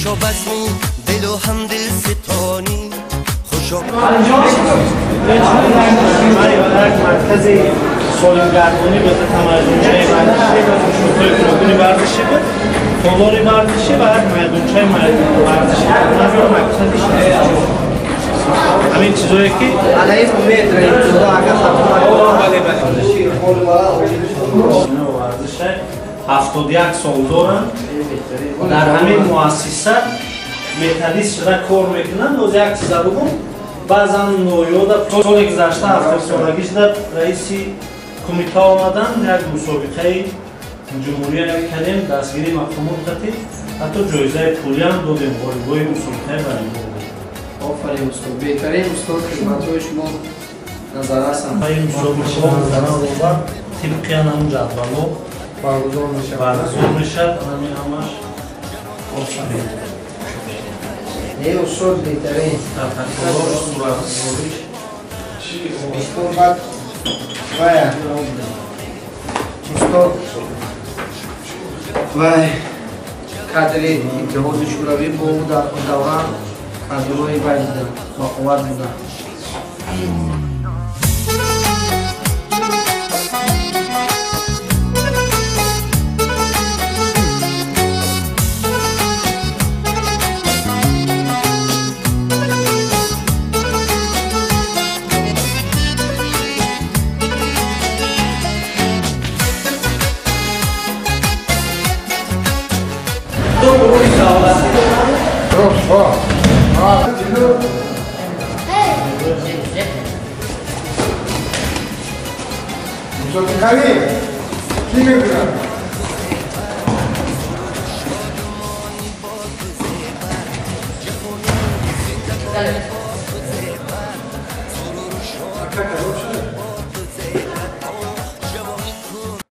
خوشا بزمی دل و هم دل ستانی خوشا مرکز солимгардонӣ ба тамаррунчаи варзишӣ ва шӯъбаҳои гуногуни варзишӣ буд, толори варзишӣ ва як майдончаи варзишӣ. Мақсади ҳамин чизое ки варзиша 71 сол доранд, дар ҳамин муассиса методист шуда кор мекунанд. Боз як чиза бугум, баъзан ноёда соли гузашта 70-солагӣ шуда раиси кумита омаданд, як мусобиқаи ҷумҳурия кардем, дастгирии мақомот кардем, ҳатто ҷоизаи пулиам додем ғолибои мусобиқаи волейбол. Офарин устод, беҳтарин устод, хидматҳои шумо назар ҳастанд. Ин мусобиқаҳо назаран робар тибқи ҳамун ҷадвало баргузор мешавад. Баргузор мешавад, ҳамин ҳамаш. Офарин. Не устод, беҳтарин. Протоколҳо суратгузориш. Устод баъд вая устод вай кадри Иттиҳоди Шӯравӣ бо ӯ дар он давра кадрҳои вай буданд, бақувват буданд.